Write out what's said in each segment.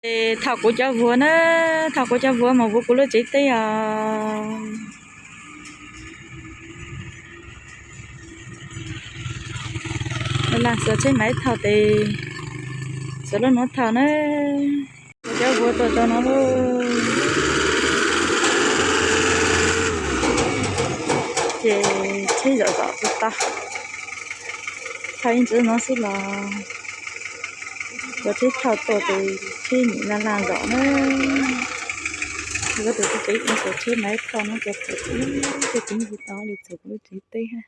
Ces thauj kuv cov vuas na, thauj kuv cov vuas mus vuv kuv lub tsev teb os. Lam xuas tsheb maiv thauj tes, xuas lub nuav thauj na. Kuv cov vuas tuaj rau no lauj. Ces tsheb zom zom tsis tau, thauj ib ntsis no xwb los. Kuv tsheb thauj tuaj ces tsheb nyim laj laj zom na. Kuv tus txiv tsev kuv tsheb maiv thauj no ces txawm kuv tsev tsis tau li txawm kuv lub tsev teb hab.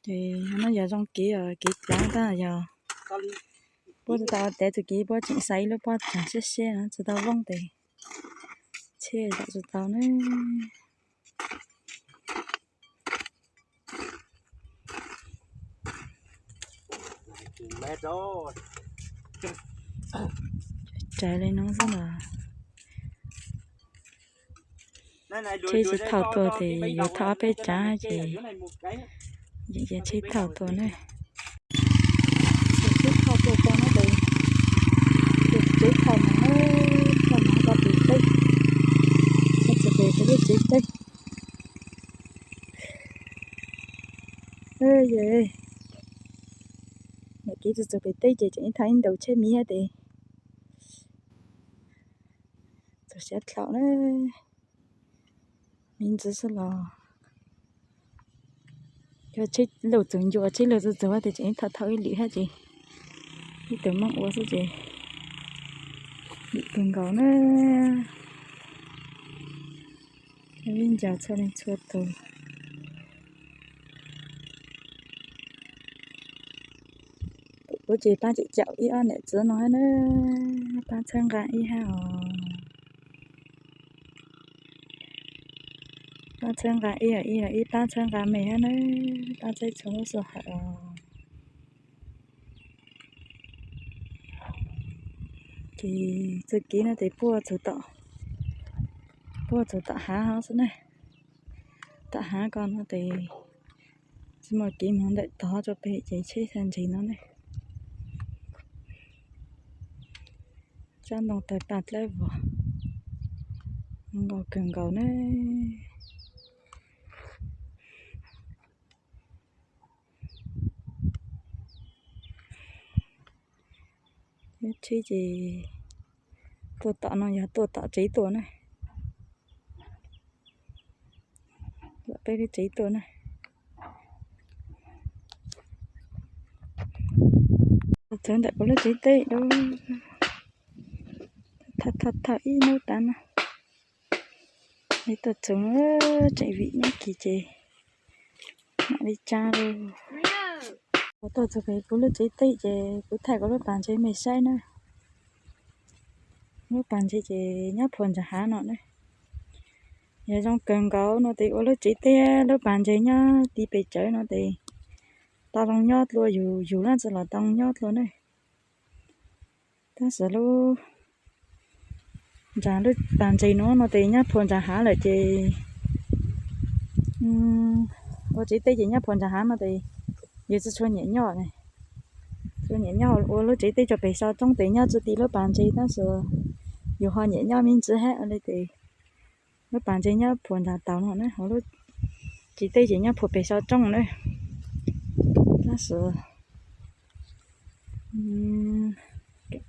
Ces no yog zoo kev, kev plaav tab yog puab tsis tau tev txuj kev, puab tseem xa ib lub pob tsaag siab siab no tsis tau voob tes tsheb zom tsis tau na. Rawv li no xwb los. Tsheb tsis thauj tuaj tes yuav thauj ob peb tsaav ces yeej tsheb thauj tuaj na. Tsheb thauj tuaj tau no tes, tsheb thauj mas, thauj mas rau pem teb, txog pem lub tsev teb. Niam kev txog pem teb ces tseem thauj ib ntaus tsheb miv hab tes txaus siab dlhau na. Miv ntxiv xwb los yog tsheb luj txug ncua, tsheb luj txug txug tes tseem thauj thauj ib lwm hab ces ib tug Moob ua xwb ces lim kawg nkaus na. Ib ncaus txhua leej txhua tug. Kuv ces paab tseem caum ib ob niam txiv no hab na, paab txhawb nqaa ib hab os. Paab txhawb nqaa ib, ib, ib paab txhawb nqaa me hab na, paab txhawb txhua lub sij hawm os. Ces txuj kev no tes puab txug tom, puab txug tom haav xwb na. Tom haav ko no tes tsis muaj kev moog ntawm tog rua pem ces tsheb xa ntses no ne. Tsob ntoo tawg paj dlawb vog, nkaus kawg nkaus ne. Tsheb ces tuaj tom no yog tuaj tom tsev tuaj na. Peb lub tsev tuaj na. Txawv ntawm kuv lub tsev teb, thauj thauj ib hnub tas no. Tuaj txug tseem vim nyob kis ces mam li tsaa lauj. Kuv tuaj txug pem kuv lub tsev teb ces kuv thaij kuv lub pas ntses mej saib na. Lub pas ntses ces nyob puag nram hav no na. Yog zoo kawg nkaus no tes ua lub tsev teb, lub pas ntses nyob ti pes tsawv no tes tau zoo nyob dlua, yug yug leej twg los tau nyob dlua ne. Tab sis lub, nram lub pas ntses nuav no tes nyob puag nram hav lawm ces ua tsev teb ces nyob puag nram hav no tes yus tsi tshua nyiam nyob ne. Tshua nyiam nyob ua lub tsev teb rua pem sau roob tes nyob tsi ti lub pas ntses tab sis yus ho nyiam nyob me ntsis hab ua le tes lub pas ntses nyob puag nram taus no na, ua lub tsev teb ces nyob puag pem sau roob na. Tab sis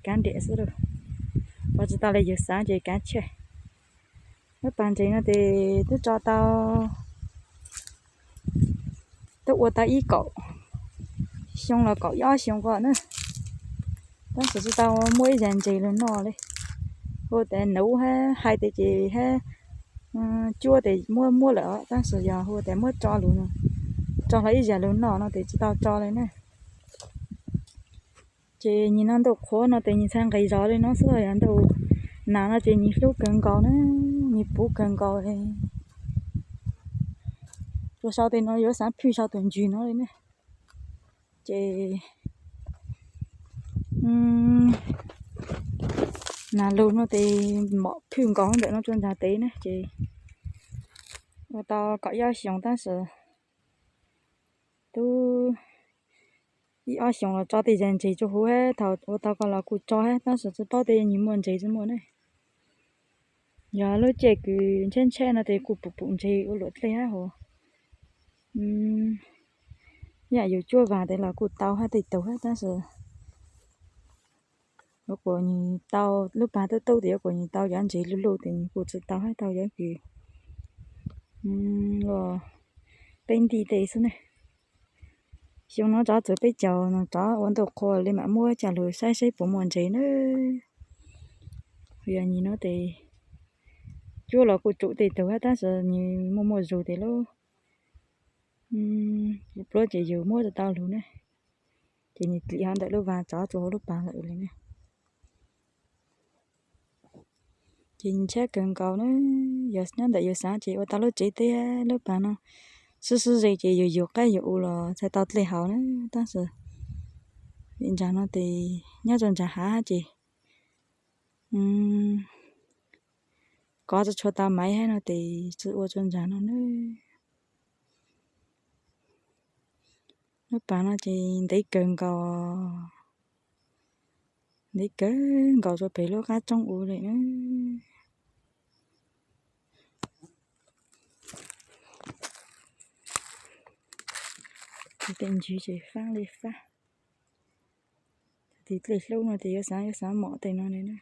kav nriam xwb lauj, ua tsi tau le yus xav ces kav chawj. Lub pas ntses no tes twb tso tau, twb ua tau ib kaum xyoo los kaum ob xyoo ko na, tab sis tsi tau muaj ib zag ntses lug noj li. Hu tas nuv hab hais tes ces hab cuab tes muab muab lawm os, tab sis yog hu tas muab tso lug, tso hlo ib zag lug noj no tes tsi tau tso li na. Ces nyem no ntuj qhuav no tes nyem txhaj nqis zog li no xwb, yog ntuj nas no ces nyem hlub kawg nkaus na, nyem puv kawg nkaus li. Tsuas sau tes no yuav xav phwj sau tus ntswg no li na. Ces nas lug no tes mom phwj nkaus ntawm no rua nrag tes na ces ua tau kaum ob xyoos tab sis tub Ib ob xyoos los tso tej zag ntses rua huv hab, thaum ua tau ko los kuj tso hab, tab sis tsi paub tej nyag muaj ntses tsi muaj ne. Yog lub caij kws ntsheb ntsheb no tes kuj pum pum ntses ua luam dlej hab hov. Yam yus cuab vaag tes los kuj tau hab tej tug hab, tab sis yuav kuas nyag tau lub paag tub tub tes yuav kuas nyag tau cov ntses luj luj tes nyag kuj tsi tau hab, tau cov kws peb nti tej xwb ne. Xyoo no tov txug peb caug no tov ua ntuj qhua le mam muab ca lug saib seb puas muaj ntses na. Yog nyag no tes cuab los kuj tsum tej tug hab, tab sis nyag muaj muaj zug tes lub pluab ces yus muab tsi tau lug ne. Ces nyag dlim hov ntawm lub vaag tov tsuas huv lub paag lawm le ne. Ces nyag ntshiab kawg nkaus na. Yog nyob ntawm yus xaav ces ua tau lub tsev teb lub paag no, sib sib ze ces yus yug qaib yug u los txhaj tau dlej haus na. Tab sis vim ntsaag no tes nyob rua ntsaag hav ces kov tsi tshua tau maiv hab no tes tsi ua rua ntsaag no na. Lub paag no ces ntev kawg nkaus, ntev kawg nkaus rua pem lub qab tsoob u le na. Tej ntswg ces faab le faab. Tes dlej hlub no tes yuav xaav yuav xaav mom tej no le na.